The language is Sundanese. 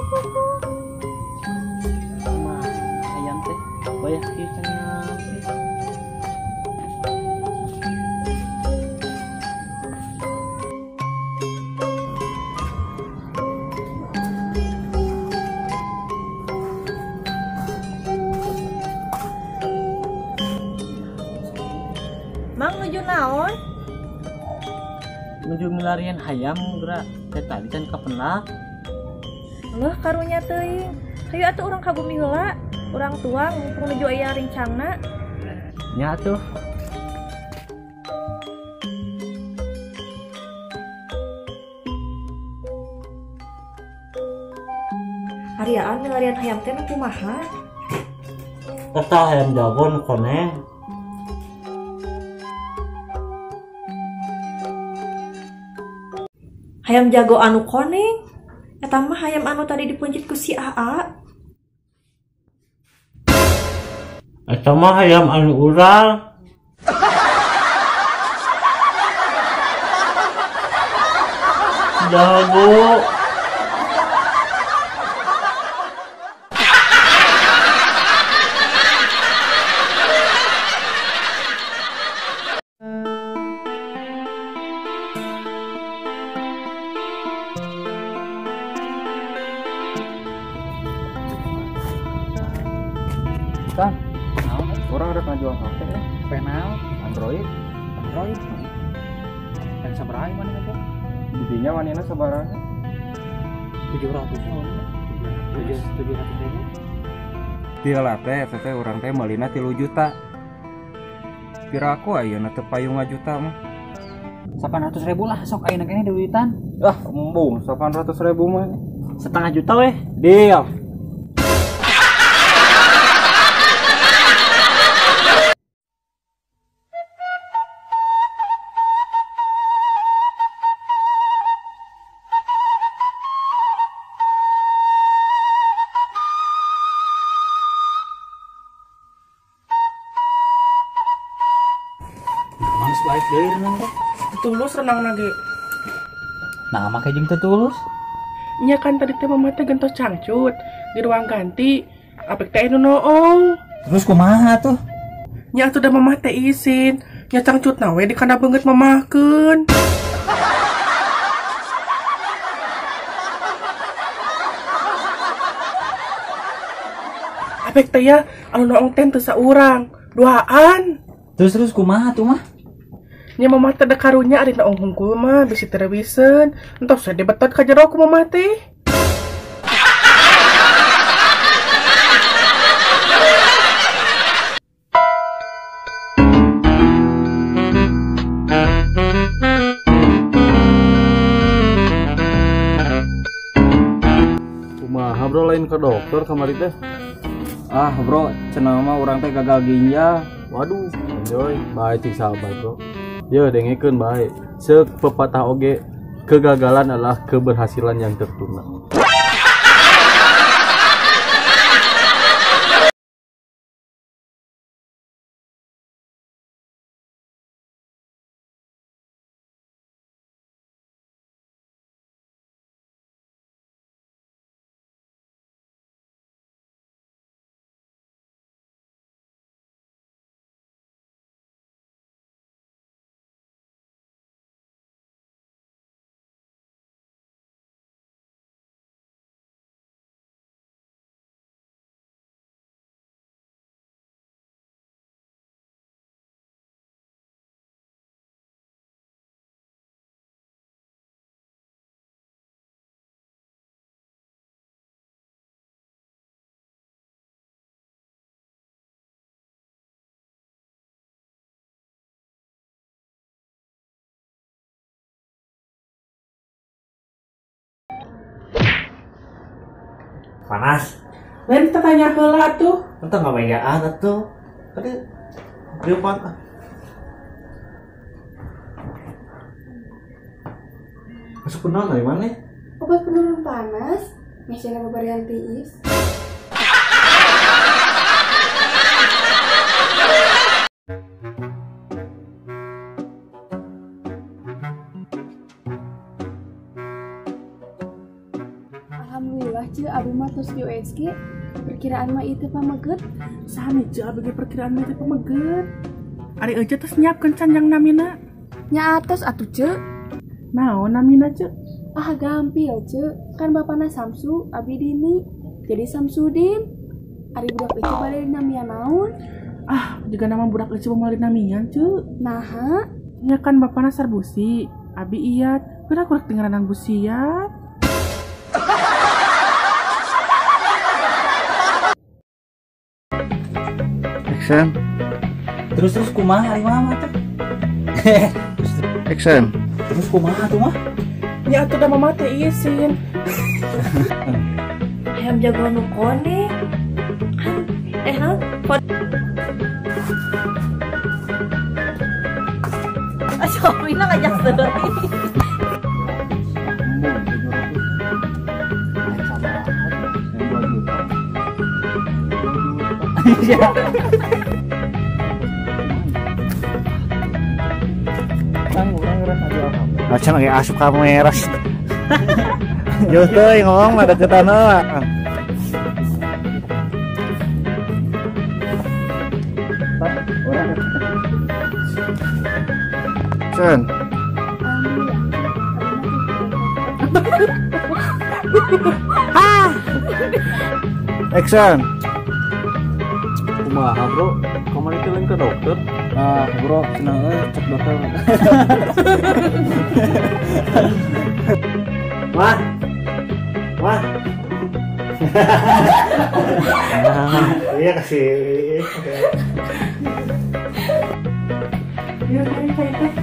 Mah, hayam teh wayah kieu cenah. Mang nuju naon? Nuju milarian hayam geura teh tadi can kapenak. Leuh karunya teuing. Hayu atuh urang ka bumi heula. Urang tuang mumpung nuju aya rincangna. Nya atuh. Ariaan milarian hayam teh nu kumaha? Eta hayam jago nu koneng. Hayam jago anu koneng. Eta mah hayam anu tadi dipencit ku si AA. Eta mah hayam anu urang. Jago. Kang, orang udah ngajual HP ya? Penal, Android, Android. Yang sabaraha mana kan? Didinya wanina sabaraha? 700 nya. 700 ribu. Tiala teh, teteh urang teh meulina 3 juta. Pira aku ayeuna teu payung ngajuta mah. 800 ribu lah sok ayeuna keneh duitan. Ah, embung 800 ribu mah. Setengah juta weh. Deal. Mangis baik deui renang teh. Tulus renang lagi. Nah, make jeung teu tulus. Nya kan tadi teh mama teh gentos cangcut di ruang ganti. Apik teh nu noong. Terus kumaha tuh? Nya atuh da mama teh isin. Nya cangcutna we di kana beungeut mamahkeun. Apik teh ya anu noong teh teu saurang, duaan. Terus kumaha tuh mah? Nya mama teh karunya ari naong hungkul mah bisi teu rewiseun. Entos we dibetot ka jero ku mama teh. Kumaha bro lain ke dokter kamari teh? Ah bro, cenah mah urang teh gagal ginjal. Waduh, enjoy, bae cing sahabat bro. Yo dengekeun bae. Seuk pepatah oge, kegagalan adalah keberhasilan yang tertunda. Panas. Lain tanya heula atuh. Entah ngawayaan atuh. Tadi diupan ah. Masuk kunaon dari mana? Obat penurun panas, mesinnya bebarian tiis. Alhamdulillah Ce abi mah tos di USG. Perkiraan mah ieu teh pameget. Sami Ce abi ge perkiraan mah teh pameget. Ari euce tos nyiapkeun can jang namina? Nya atos atuh Ce. Naon namina Ce? Ah gampil Ce, kan bapana Samsu, abi Dini. Jadi Samsudin. Ari budak euce bade dinamian naon? Ah, juga nama budak euce moal dinamian Ce. Naha? Nya kan bapana Sarbusi, abi Iyat. Geura kurang dingaranan Busiat. Action. Terus terus kumaha ari mama teh? Action. Terus kumaha tuh mah? Ya atuh da mama teh isin. Hayam jago nu kone. Kan naon? Suamina ngajak seuri. Macam lagi asup kamera. Jauh teuing ngomong mah deketan heula. Action. Action. Kumaha bro, kamari teh lain ke dokter? Ah bro, senang cek dokter. Wah. Wah. Iya kasih. Iya, iya, iya.